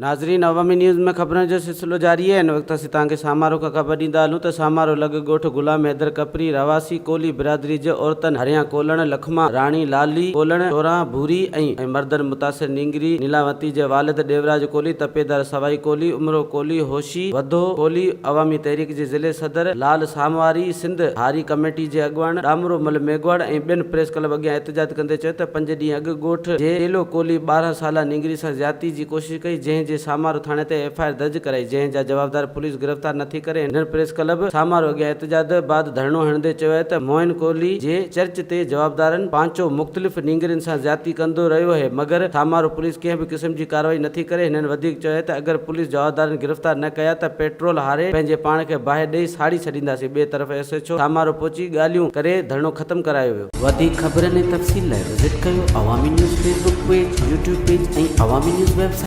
ناظرين عوامي نيوز ۾ خبرن جو سلسلو جاري آهي. هن وقت اسين توهان کي سامارو کان خبر ڏيندا هلون ته سامارو لڳ ڳوٺ غلام حيدر ڪپري رهواسي ڪولهي برادري جي عورتن هريان ڪولهڻ، لکما راڻي، لالي ڪولهڻ، چوران ڀوري ۽ مردن متاثر نينگري نيلاونتي جي والد ڏيوراج ڪولهي، تپيدار سوائي ڪولهي، عمرو ڪولهي، هوشي وڌو ڪولهي، عوامي تحريڪ جي ضلعي صدر لال سامواري، سنڌ هاري ڪميٽي جي اڳواڻ ڏامرو مل ميگهواڙ ۽ ٻين پريس ڪلب اڳيان احتجاج ڪندي چيو ته پنج ڏينهن اڳ ڳوٺ جي ٽيلو ڪولهي 12 سالا نينگري سان زيادتي جي ڪوشش ڪئي جنهن جي سامارو ٿاڻي تي ايف I R درج ڪرائي جنهن جا جوابدار پوليس گرفتار نٿي ڪري هنن پريس ڪلب سامارو اڳيان احتجاج بعد ڌرڻو هڻندي چيو آهي ته معين ڪولهي جي چرچ تي جوابدارن پانچو مختلف نينگرين سان زيادتي ڪندو رهيو اهي مگر سامارو پوليس ڪنهن به قسم جي ڪارروائي نٿي ڪري هنن وڌيڪ چيو آهي ته اگر پوليس جوابدارن گرفتار نه ڪيا ته پيٽرول هاري پنهنجي پاڻ کي باهه ڏئي ساڙي ڇڏينداسين ٻئي طرف ايس ايڇ او سامارو پهچي ڳالهيون ڪري ڌرڻو ختم ڪرايو ويو. وڌيڪ خبرن ۽ تفصيل لاء وزٽ ڪيو Awami news Facebook page, YouTube page ۽ Awami news website.